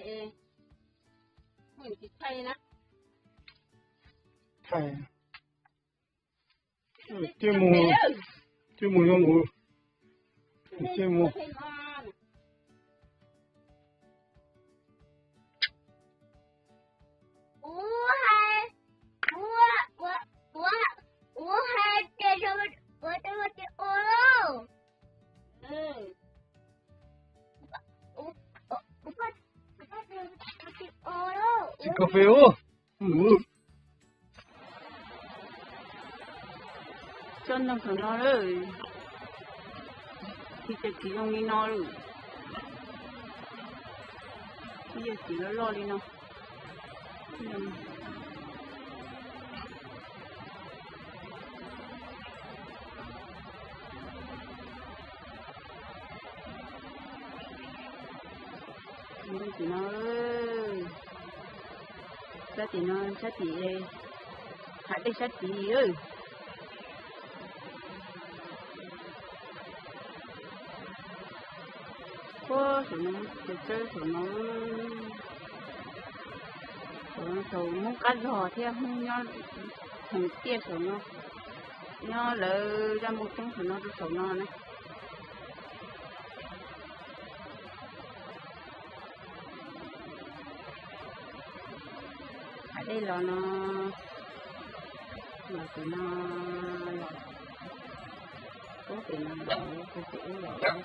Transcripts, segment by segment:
Thaij, thaij mus, thaij mus zoo nkaus, thaij mus. Txiv kos fes ub. Tsob ntoo saum no lawm. Tsis tas txiv zoo li no lawm. Tsis yog txiv loj loj li no. Ntoo tim no, sab tim no, sab tim, hav dej sab tid. Puag saum no, tsaws tsawb saum no, saum Hmoob qab zog thiab Hmoob nyob theem tiaj saum no, nyob lawv zaj moo toob saum no rau saum no na. Hav dej los no, los tim no, los puag tim no, puag tim ub los.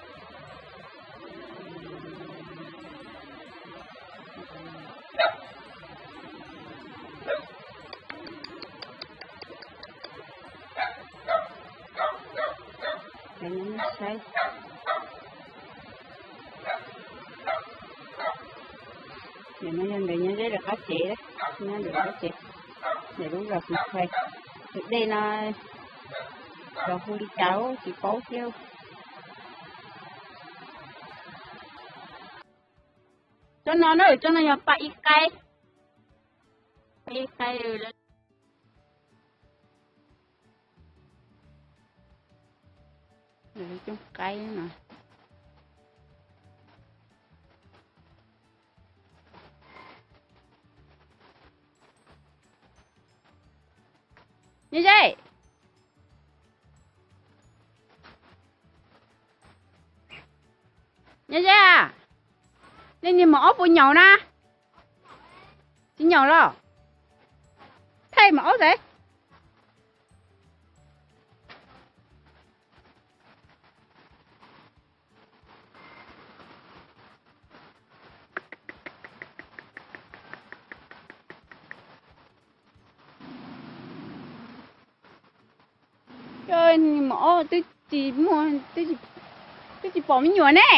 Saib, nim no yog ntawm nyob zeb lawv qab tsev, nyob ntawm qab tsev, ntawm lub zos Xeev Thaim. Tus dej no los hu li cas tsis paub thiab. Tsob no na, tsob no yog paj ib qaib, paj ib qaib. Coob qaib no. Nyob ze, nyob ze a, nej niag maum ob puas nyaum na? Tsis nyaum los? Thaij maum ob xwb. Maum ob twb tsis muaj, twb tsis pom me nyuam ne.